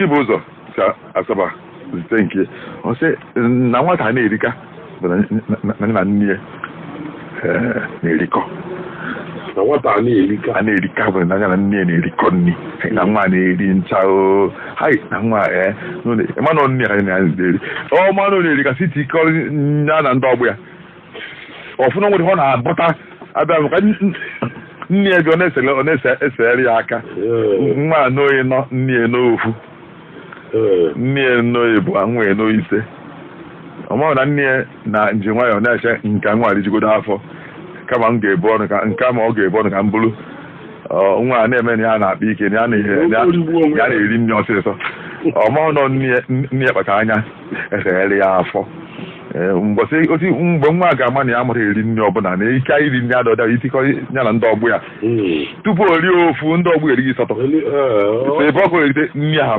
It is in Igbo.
Chibụzọ si Asaba zite nke ọ sị na nwata na-erika bụ na na nne ya na-erikọ. Na nwata a na-erika. A na-erika bụ na ya na nne ya na-erikọ nri. Na nwa na-eri ncha o hai na nwa ịmanụ nne ya na-eri ọ manụ na-erika site ikọrọ ya na ndị ọgbọ ya ọfụna nwere ọ na-abụta abịa maka nne ya bi ọ na-esere ọ na-esegharị ya aka. Nwa anọghị nọ nne ya n'ofu, nne ya n'oyi bụ nwa ya n'oyi ise. Ọ maghị na nne ya na njem nwayọọ na-eche nke nwa rijigodo afọ kama m ga-ebu ọnụ ka nke ma ọ ga-ebu ọnụ ka m bụrụ nwa a na-eme na ya na-akpa ike na ya na-eri nri ọsịsọ. Ọ maghị nọ nne ya kpacha anya esegharị ya afọ. Mgbọsị otu mgbe nwa ga-ama na ya amụrụ eri nri ọbụla na ike iri nri adọda itikọ ya na ndị ọgbụ ya tupu o rie ofu, ndị ọgbụ erighị asatọ. Ebe ọkụ erite nri ahụ.